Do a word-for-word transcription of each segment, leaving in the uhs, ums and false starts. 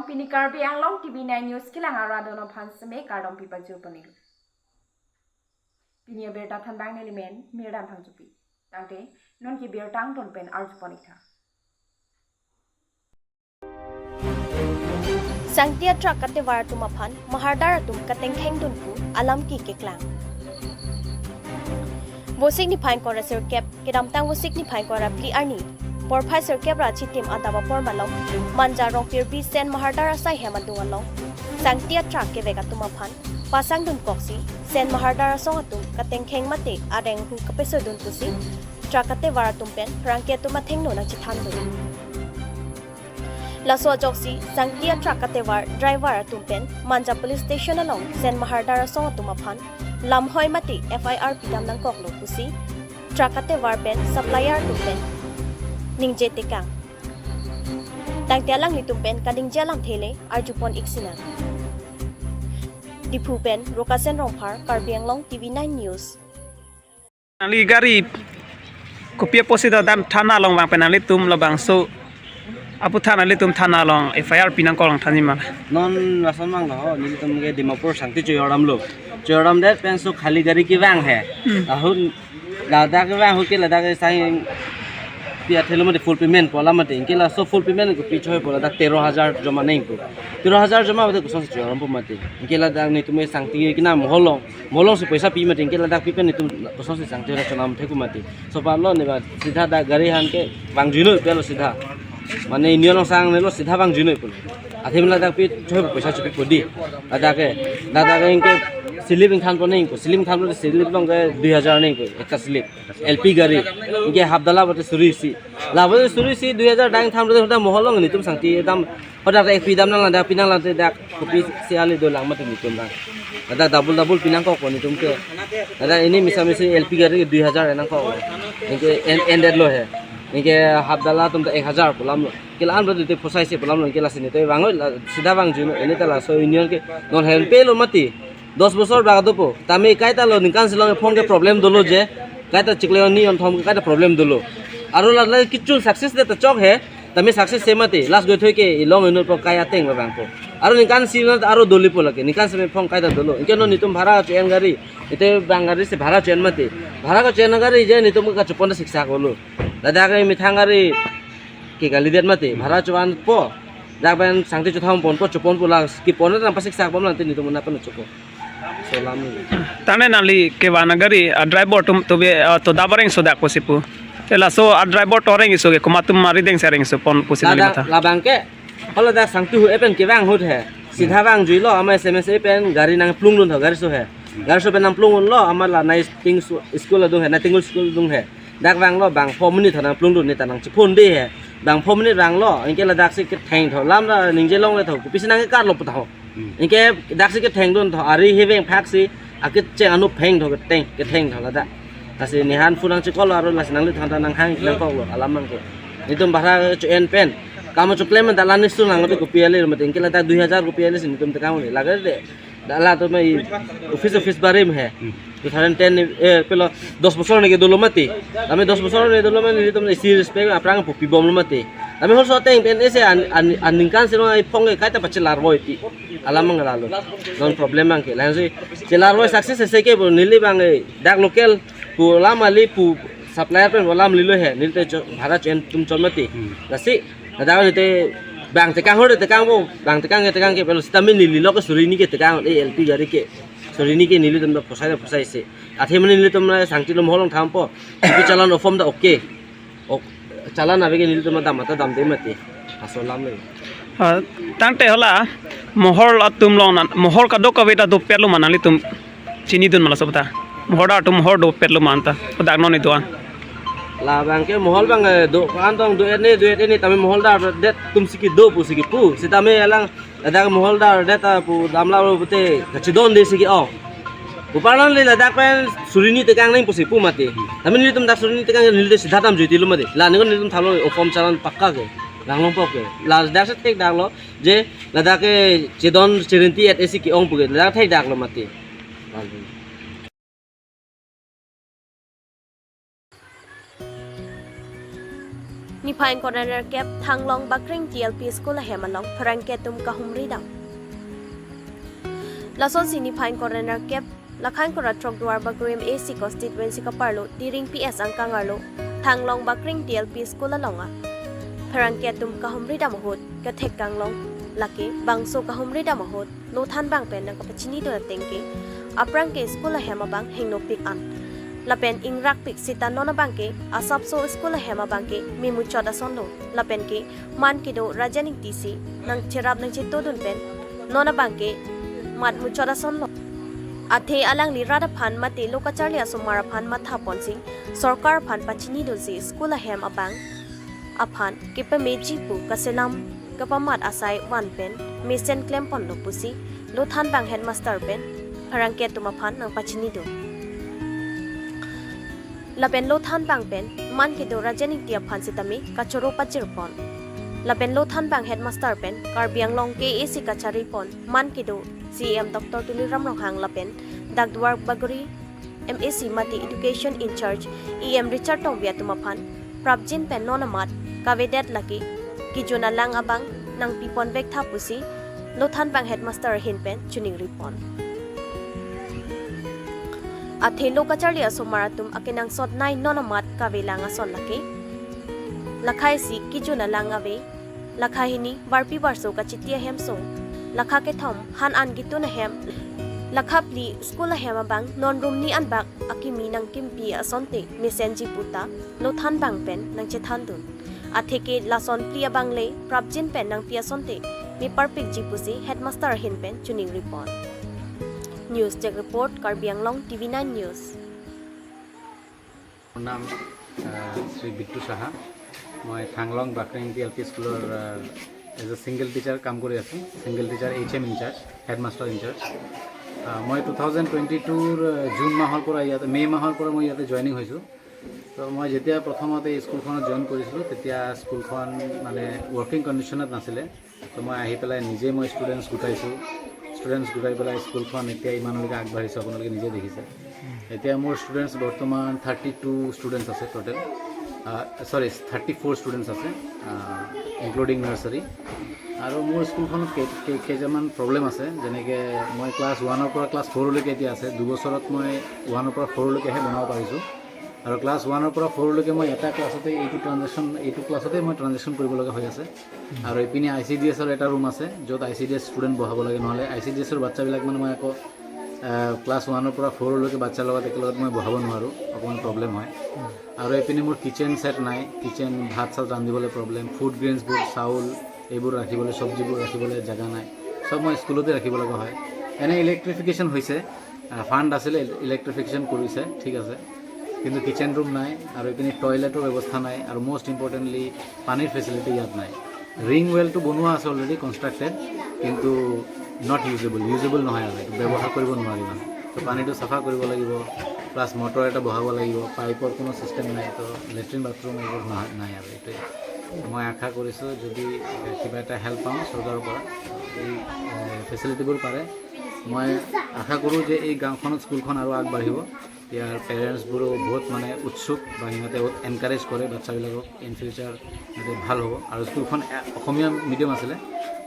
Pini Karbi Anglong T V nine News kelang arat atum aphan seme kardom pipajir ponlo. Pini abirta thanbang nelimen Mirdan Phangchopi. Tangte non ke birta angton pen arju pon-ik tha. Sangti a-truck katevar atum aphan mahardar atum katengkheng dun pu alam keklang. Vosik niphai ingkoi ra sirkep, kedamtang Vosik niphai ingkoi ra phli arni porphai sirkep ra chitim adap apor malom Manja Rongpirbi Sen mahardar asai hem adung along sangti a-truck kevek atum aphan pasang dunkoksi Sen mahardar asong atum katengkheng mate areng hu kapesoi dun pusi truck katevar atum pen pherangke atum athengno nangchethan dun. Laso ajoksi sangti a-truck katevar driver atum pen Manja Police Station along Sen mahardar asong atum aphan lamhoi mate F I R pidam nangkoklo pusi truck katevar pen supplier atum pen ningje tekang. Tangte alanglitum pen kaningje alamthe le arju pon-ik sinang. Diphu pen Rokasen Rongphar, Karbi Anglong T V nine News. Nangli gari kopi apotsi ta dam thana along vang pen nanglitum labangso aphuthak nanglitum thana along F I R pinangkok lang thanji ma? Non lason vanglo ho, nelitum ke Dimapur sangti choyordamlo. Choyordamdet pensi khali gari kevang he. Hmm. Ahut ladak kevang ahut ke ladak ke sai pi athelo mate full payment pu alam mate. Anke laso full payment kopi choi pu ladak tero hajar joma nangpo. Tero hajar joma mate kosonsi choyordampo mate. Anke ladak nelitum sangti ke na mohol along. Mohol alongsi poisa pi mati, anke ladak pi pen nelitum kosonsi sangti ra chonam thek mati. Laso apotlo ne ba sidha dak gari aphan ke vangjuinoi pulo sidha. Mane union along sang nelo sidha vangjuinoi pulo. Athe mane ladak pi choi poisa chopipo dei. Ladak ke, ladak ke anke slip ingthan pon nangpo, slip ingthan pon slip along ke dui hajar nangpo, ekta slip. L P gari, anke hap dala bote suri isi. La bote suri isi dui hajar dang ingthan pon hoda mohol along nelitum sangti dam hoda ek pi dam nanglang, dak pinanglang te dak kopi si ali dolang mati nelitum bang. Dak double double pinangkok pon nelitum ke. Dak ini misa misi L P gari ke dui hajar nangkok. Anke en-, endetlo he. Anke hap dala atum ta ek hajar pu alamlo. Ke la-an bote te phusai se pu alamlo. Anke lasi nelitum vangoi la sidha vangjuinoi, ini ta laso union ke non henpelo mati. Dos bosor bak dopo. Tame kaita lo ningkan si along phone ke problem dolo je. Kaita chiklo ni on thom kaita problem dolo. Aro la la kichun success det ta chok he. Tame success se mati. Last go thoi ke ilong inut po kaya teng lo bang po. Aro ningkan si na aro dolipo lake. Ningkan si me phone kaita dolo. Anke non nelitum bhara cho-en gari. Ite bang gari si bhara cho-en mati. Bhara ka cho-en gari je nelitum ka chupon ta siksa kolo. Ladak ke methang gari ke kalidet mati. Bhara cho-enpo. Dak pen sangti chotham ponpo, choponpo la kipon ta pasiksa bom la te nelitum na pen chopo. Laso alam ni. Tane nangli kevang gari, ah, driver atum to be, ah, to dabareng so dak pusi pu. Te laso, ah, driver to areng iso ke komat atum arideng si areng iso pon pusi nangli Ladak matha. Labang ke. Hala dak sangti hu e pen kevang ahut he. Sidha vangjuilo, ama S M S e pen gari nangplung dun tho gari so he. Gari so pen nangplung dunlo, ama la Naiting su-, school adung he, Nightingale school adung he. Dak vanglo bang four minute tha nangplung dun ne ta nangchephon dei he. Bang four minute vanglo, anke ladak si ketheng tho, alam la ningje longle tho, kopisi nangkekar lo pu tha ho. Hmm. Anke dak si ketheng dun tho, ari heveng phak si, akecheng anu pheng tho ketheng, ketheng tho ladak. Lasi ne han fu nangchekol lo aro lasi nangli thanta nanghang nangkok lo, alam nangke. Nelitum bhara cho-en pen. Kam choklem pen ta la next to nang mate kopi ale mate, anke ladak dui hajar kopi ale si nelitum tekang le. Lage de. Dak latum mai office office barim he. Hmm. Two thousand ten ni, eh, pelo dos bosor ni ke dolo mati. Tame dos bosor ni dolo mati, nelitum isi respect aphrang pu pibom lo mati. Tame hol so ateng pen ese an, an, an ningkan si along ai phone ke kaita pachelar voi ti. Alam mang lalo. Non problem mang ke. Lahensi chelar voi success ese ke bo neli bang e dak local pu alam ali pu supplier pen alam lilo he. Neli te cho-, bhara cho-en atum chon mati. Hmm. Lasi Ladak neli te bang tekang hor tekang bo, bang tekang ke tekang ke pelo sitame neli lo ke suri ni ke tekang, e L P gari ke. Suri ni ke nelitum ta phusai ta phusai se. Athe mane nelitum na sangti lo mohol along thampo. Ipi challan ofom ta okay. Ok, challan ave ke nelitum ta dam ta damde mati. Laso alam le. Ah, tangte hala mohol atum along na, mohol kadokave ta dopetlo ma nanglitum chinidun ma laso aphuthak. Mohol dar atum mohol dopetlo ma anta. Dak non ido an. Labang ke mohol bang, eh, do, an tong do-et ne, do-et ne, tame mohol dardet atum si kedo pu si kepu. Sitame alang, ladak mohol dardet apu damlo pute, kachidon dei si ke-ong. Pu parlon le ladak pen suri ni tekang nangpo si pu mati. Tame nelitum dak suri ni tekang neli te sidha damjuiti lo mati. La ni kon nelitum thalo ofom challan pakka ke. Langlong pok ke. Ladak si thekdak lo, je ladak ke chidon chirinti et esi ke-ong pu ke. Ladak thekdak lo mati. Niphai ingkoi ra nerkep, Thanglong Bakring T L P School ahem along pherangke atum kahumri dam. Lasonsi niphai ingkoi ra nerkep, Lakhain Kora Throk Duarbagori M A C constituency kaparlo Tiring P S angkang arlo Thanglong Bakring T L P School along a pherangke atum kahumri dam ahut kethek kanglong, lake bangso kahumri dam ahut lothan abang pen nangkapachinidun ateng ke, aphrang ke school ahem abang hengnopik an lapen ingrakpik sita non abang ke asapso school ahem abang ke me muchot asonlo, lapen ke man kedo Rajen Ingti si nangcherap nangchetodun pen non abang ke mat muchot asonlo. Athe alangli rat aphan mate lo kacharli asomar aphan mathaponsi sorkar aphan pachinidunsi school ahem abang aphan kepameji pu kaselam kapamat asai van pen mesen klemponlo pusi lothan abang headmaster pen pherangke atum aphan nangpachinidun. Lapen lothan abang pen man kedo Rajen Ingti aphan sitame kachoro pajirpon. Lapen lothan abang headmaster pen Karbi Anglong K A A C kacharipon man kedo C E M Doctor Tuliram Ronghang lapen dak Duarbagori M A C mate Education in-charge E M Richard Tokbi atum aphan prapjin pen non amat kavedet, lake kejun alang abang nangpipon vektha pusi lothan abang headmaster ahin pen chiningripon. Athe lo kacharli asomar atum akenangsot nei non amat kavelang ason lake lakha isi kejun alang ave, lakha hini varpi varso kachiti ahemso, lakha kethom han an ketun ahem, lakha phli school ahem abang non room ni anbak akimi nangkimpi asonte mesenji puta lothan abang pen nangchethandun. Atheke lason phli abang le prapjin pen nangpi asonte meparpikji pusi headmaster ahin pen chiningripon. News Desk Report, Karbi Anglong T V nine News. মোৰ নাম আহ, শ্ৰী বিট্টু সাহা। মই Thanglong Bakreng T L P স্কুলৰ as a single teacher কাম কৰি আছোঁ। Single teacher, H M incharge, headmaster incharge. মই two thousand twenty টুৰ June মাহৰ পৰা ইয়াতে, মে' মাহৰ পৰা মই ইয়াতে জইনিং হৈছোঁ। তো মই যেতিয়া প্ৰথমতে এই স্কুলখনত জইন কৰিছিলোঁ, তেতিয়া স্কুলখন মানে ৱৰ্কিং কণ্ডিশ্যনত নাছিলে। তো মই আহি পেলাই নিজে মই ষ্টুডেণ্টছ গোটাইছোঁ। ষ্টুডেণ্টছ গোটাই পেলাই স্কুলখন এতিয়া ইমানলৈকে আগবাঢ়িছোঁ, আপোনালোকে নিজে দেখিছে। এতিয়া মোৰ ষ্টুডেণ্টছ বৰ্তমান থাৰ্টি টু ষ্টুডেণ্টছ আছে টোটেল। চৰি, থাৰ্টি ফ'ৰ ষ্টুডেণ্টছ আছে, ইনক্লুডিং নাৰ্চাৰী। আৰু মোৰ স্কুলখনত কেই- কেই- কেইটামান প্ৰব্লেম আছে। যেনেকে মই ক্লাছ ওৱানৰ পৰা ক্লাছ ফ'ৰলৈকে এতিয়া আছে। দুবছৰত মই ওৱানৰ পৰা ফ'ৰলৈকেহে বনাব পাৰিছোঁ। আৰু ক্লাছ ওৱানৰ পৰা ফ'ৰলৈকে মই এটা ক্লাছতে, এইটো ট্ৰানজেকশ্যন, এইটো ক্লাছতে মই ট্ৰানজেকশ্যন কৰিব লগা হৈ আছে। আৰু এইপিনে আই চি ডি এছৰ এটা ৰুম আছে, য'ত I C D S student বহাব লাগে। নহ'লে আই চি ডি এছৰ বাচ্চাবিলাক মানে মই আকৌ আহ, ক্লাছ ওৱানৰ পৰা ফ'ৰলৈকে বাচ্ছাৰ লগত একেলগত মই বহাব নোৱাৰোঁ, অকণমান প্ৰব্লেম হয়। আৰু এইপিনে মোৰ কিটচেন ছেট নাই। কিটচেন, ভাত চাত ৰান্ধিবলৈ প্ৰব্লেম, ফুড গ্ৰেইনছবোৰ, চাউল এইবোৰ ৰাখিবলৈ, চব্জিবোৰ ৰাখিবলৈ জেগা নাই। চব মই স্কুলতে ৰাখিব লগা হয়। এনে ইলেক্ট্ৰিফিকেশ্যন হৈছে, ফাণ্ড আছিলে, ইলেক্ট্ৰিফিকেশ্যন কৰিছে, ঠিক আছে, কিন্তু কিটচেন ৰুম নাই। আৰু এইপিনে টয়লেটৰ ব্যৱস্থা নাই। আৰু মষ্ট ইম্পৰ্টেণ্টলি পানীৰ ফেচিলিটি ইয়াত নাই। ৰিং ৱেলটো বনোৱা আছে অলৰেডি, কনষ্ট্ৰাক্টেড, কিন্তু নট ইউজেবল, ইউজেবল নহয় আৰু, এইটো ব্যৱহাৰ কৰিব নোৱাৰি মানে। তো পানীটো চাফা কৰিব লাগিব, প্লাছ মটৰ এটা বহাব লাগিব, পাইপৰ কোনো ছিষ্টেম নাই। তো লেট্ৰিন বাথৰুম এইবোৰ নহয়, নাই আৰু। এইটোৱে মই আশা কৰিছোঁ, যদি কিবা এটা হেল্প পাওঁ চৰকাৰৰ পৰা, এই ফেচিলিটিবোৰ পাৰে, মই আশা কৰোঁ যে এই গাঁওখনত স্কুলখন আৰু আগবাঢ়িব। ইয়াৰ পেৰেণ্টছবোৰো বহুত মানে উৎসুক বা সিহঁতে বহুত এনকাৰেজ কৰে বাচ্চাবিলাকক, ইন ফিউচাৰ সিহঁতে ভাল হ'ব। আৰু স্কুলখন এ- অসমীয়া মিডিয়াম আছিলে,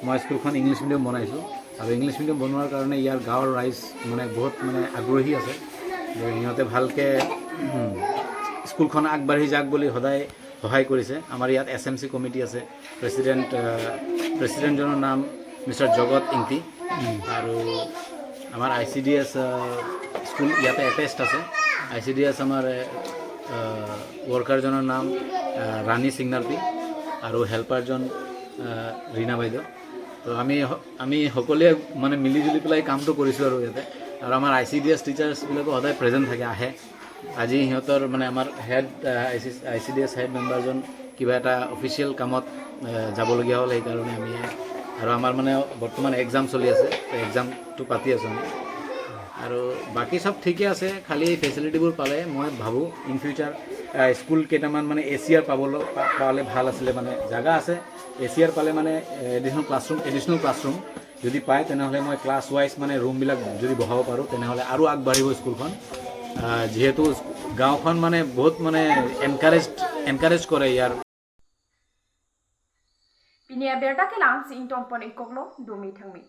মই স্কুলখন ইংলিছ মিডিয়াম বনাইছোঁ। আৰু ইংলিছ মিডিয়াম বনোৱাৰ কাৰণে ইয়াৰ গাঁৱৰ ৰাইজ মানে বহুত মানে আগ্ৰহী আছে যে সিহঁতে ভালকৈ স্কুলখন আগবাঢ়ি যাওক বুলি সদায় সহায় কৰিছে। আমাৰ ইয়াত এছ এম চি কমিটি আছে, প্ৰেচিডেণ্ট প্ৰেচিডেণ্টজনৰ নাম মিষ্টাৰ জগত ইংতি। আৰু আমাৰ I C D S school ইয়াতে এটেচড আছে। আই চি ডি এছ আমাৰ ৱৰ্কাৰজনৰ নাম আহ, ৰাণী সিংনালপি আৰু হেল্পাৰজন আহ, ৰীণা বাইদেউ। তো আমি স- আমি সকলোৱে মানে মিলি জুলি পেলাই কামটো কৰিছোঁ আৰু ইয়াতে। আৰু আমাৰ আই চি ডি এছ টিচাৰ্ছবিলাকো সদায় প্ৰেজেণ্ট থাকে, আহে। আজি সিহঁতৰ মানে আমাৰ head I C D S head মেম্বাৰজন কিবা এটা অফিচিয়েল কামত আহ, যাবলগীয়া হ'ল, সেইকাৰণে আমি আৰু আমাৰ মানে বৰ্তমান এক্সাম চলি আছে, এক্সামটো পাতি আছোঁ আমি। আৰু বাকী চব ঠিকে আছে, খালি এই ফেচিলিটিবোৰ পালে মই ভাবোঁ ইন ফিউচাৰ স্কুল কেইটামান মানে এ চি আৰ পাবলৈ পা- পালে ভাল আছিলে। মানে জেগা আছে, এ চি আৰ পালে মানে এডিশ্যনেল ক্লাছৰুম এডিশ্যনেল ক্লাছৰুম যদি পায়, তেনেহ'লে মই ক্লাছ ৱাইজ মানে ৰুমবিলাক যদি বহাব পাৰোঁ, তেনেহ'লে আৰু আগবাঢ়িব স্কুলখন। আহ, যিহেতু গাঁওখন মানে বহুত মানে এনকাৰেজ এনকাৰেজ কৰে ইয়াৰ Pini abirta ke la-ansi ingtonpon-ikoklo, dome thangme.